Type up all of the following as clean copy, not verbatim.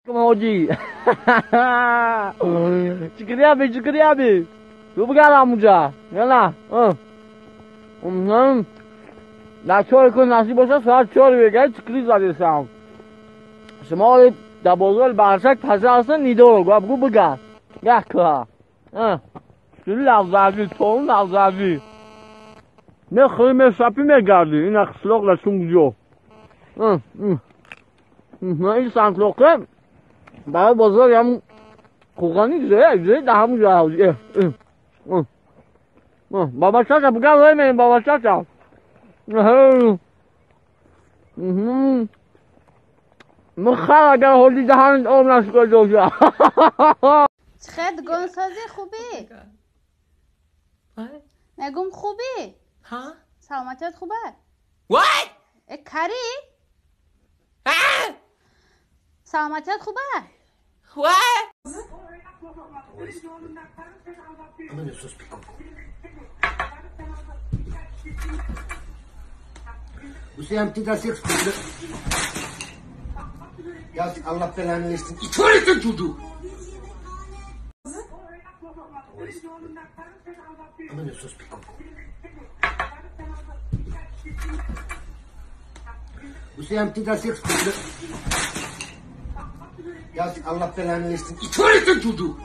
Hoji. Чикриаби, чикриаби. Ту бигар амуҷа. Яла. Дар чори кун насиб боша, соат 4 бегай чикри задесам. Шумо дар бозори Баршак пажалса нидорог. Бугу бигар. Як ка. Лавзаги, тон лавзаги. Мехӯри, мешапӣ, мегардӣ. Ина қишлоқ дар чун ҷо. Ин санглоқе барои бозор ям қуғани ҷое дар ҳамун ҷо. Баба чаша бугар рой мерем, баба чаша. Михал агар ҳоли даҳанат об нашуда ҷоша. Чхет гонсози хубӣ? Мегум, хубӣ? Саломатият хуба? What? Э, кари? Саломатият хуба? What? Aman sus piko. Hüseyin Tida seks. Ya Allah belanı versin. İç öğretin çocuğu. Aman sus piko. Hüseyin Tida seks. Ya Allah belanı versin. İç öğretin çocuğu.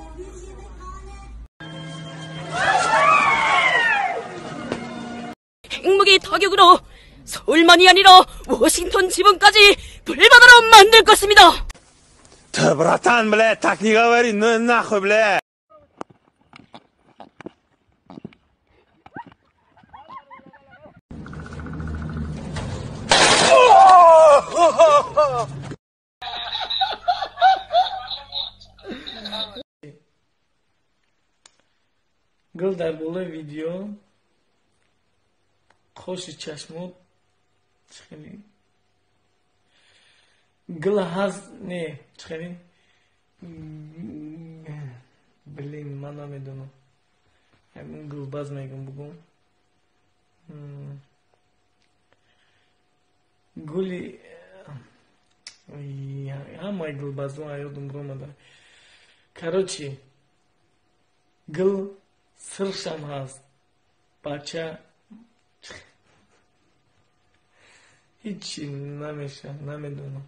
핵무기 타격으로 서울만이 아니라 워싱턴 지방까지 불바다로 만들 것입니다. Да, братан, бля, так не говори, ну нахуй, бля. Гул дар болои видео қоши чашмот чихели гул ҳаст, не чихели, блин, ман намедонам, ягон гулбаз мегум, бугум, гули ҳамаи гулбазон аёдум ромада. Короче, гул сиршам ҳаст, бача ҳичи намеша, намедонам.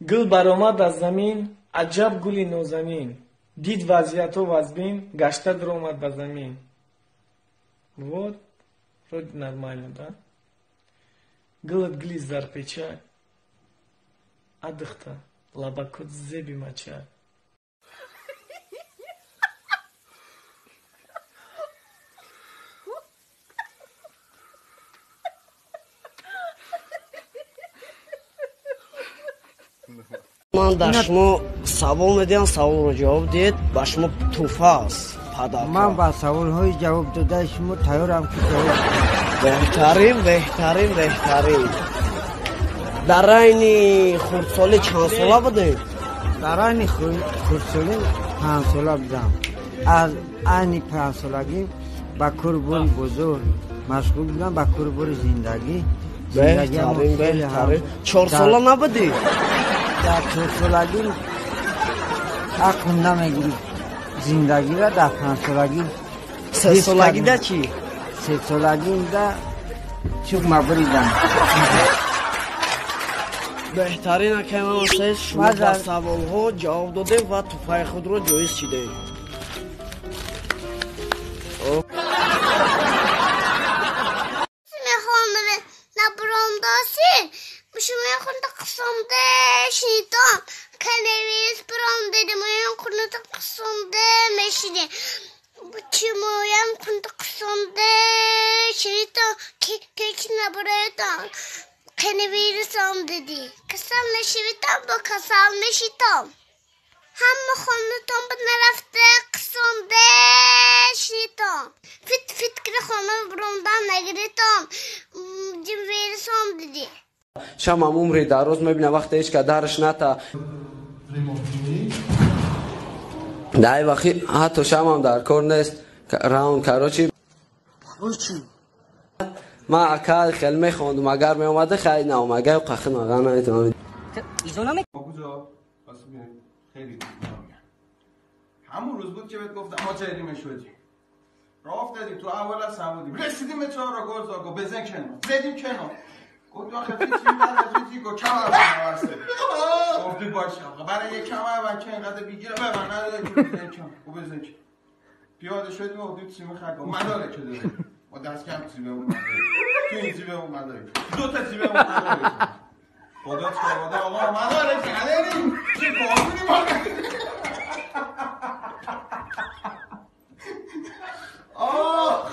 Гул баромад аз замин, аҷаб гули нозанин, дид вазъиятҳо вазбин, гашта дуромад ба замин. Вот, вроде нормально, да? Гулат гули зарпеча, адихта лабакот зеби мача. Ман дар шумо савол медиҳам, саволро ҷавоб диҳед, ба шумо тӯҳфа аст, подарка. Ман ба саволҳои ҷавоб додаи шумо тайёрам, ки ҷавоб. Беҳтарин, беҳтарин, беҳтарин. Дар айни хурдсолӣ чанд сола будем? Дар айни хурдсолӣ 5 сола будам. Аз айни 5 солагӣ ба корубори бозор машғул будам, ба корубори зиндагӣ. Беҳтарин, беҳтарин. 4 сола набудӣ? Дар 4 солагӣ ақлм намегирифт зиндагиро, дар 5 солагӣ. 3 солагида чӣ? 3 солагида чуқма буридам. Беҳтарин, акай Мамасаид, шумо ба саволҳо ҷавоб додем ва тӯҳфаи худро ҷоиз шидем. Набуромдоси шумои хунда қисонда шунидом, коронавирус биромдеди, моям хунда қисонда мешидем, чимоям хунда қисонда шунидом, ки набуроятон коронавирус омдеди, касал нашивитам, бо касал мешитом, ҳама хонатон ба нарафта қисонда шунидом, фит фит кида хона биромдан нагиритон, вирус омдеди. Шамам умри дароз мебина, вақте ҳеч ка дарш ната. Дай вақти ҳатто шамам дар кор нест. Раунд, короче. Ман ака хел мехондум, агар меомада, хай, наомага, қахи мага наметавонам. ایزو کجا؟ واسه خیلی میگم. همون روز بود که بهت گفتم ما جریمه شدیم. راه افتادیم تو اول از هم بودیم. رسیدیم به چهار را گل زد، گفت بزن کنار. زدیم کنار. گفت آخه چی بعد چی گفت کمر بسته. گفتی باشه آقا برای یک کمر بچه اینقدر بیگیره به من نداره که بزن کنار. گفت بزن کنار. پیاده شدیم و گفتیم سیم خرگاه مدارک داره. ما دست کم سیممون مدارک. تو این سیممون مدارک. دو تا سیممون مدارک. خدا چه آقا مدارک نداریم. چه قانونی ما آه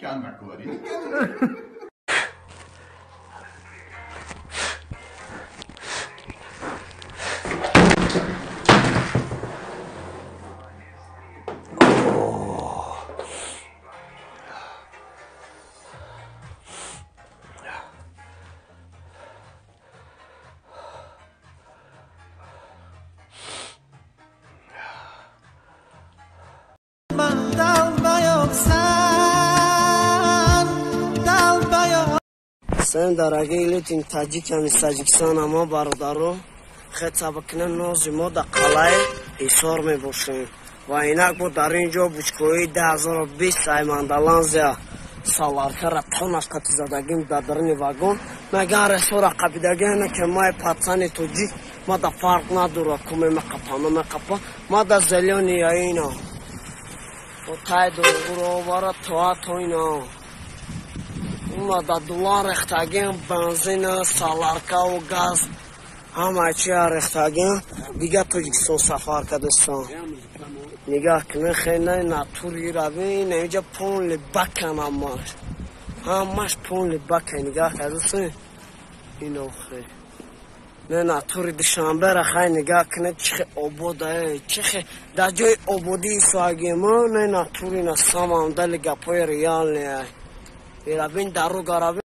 کم نکاری. Sen дорогие люди, таджиками Таджикистан, ама бародаро, хета бакна нози мо да қалаи Ҳисор мебошем. Ва инак бо дар ин ҷо бучкои 2020 аймандаланзия саларкара тонаш қати задагим дар даруни вагон. Меган ресора қабидагиана ки май пацани тоҷик, ма да фарқ надора куме меқапа намеқапа, ма да зелёни яина. О тай дургуро овара тоа тоина. Ума да дулан рехтагин бензин, саларкаву газ ҳама чия рехтагин. Дига Тоҷикистон сафар кардастан. Нигаҳ кунед, хеле натури равин, инҷа полни бакан ҳамаш. Ҳамаш полни бака нигаҳ кардастан. Ин охир. Не натури Душанбера хай нигаҳ кунед, чӣ хе ободае, чӣ хе дар ҷои ободии суагимо, не натури на самом деле гапои реальные. Ирабин дару гарабин.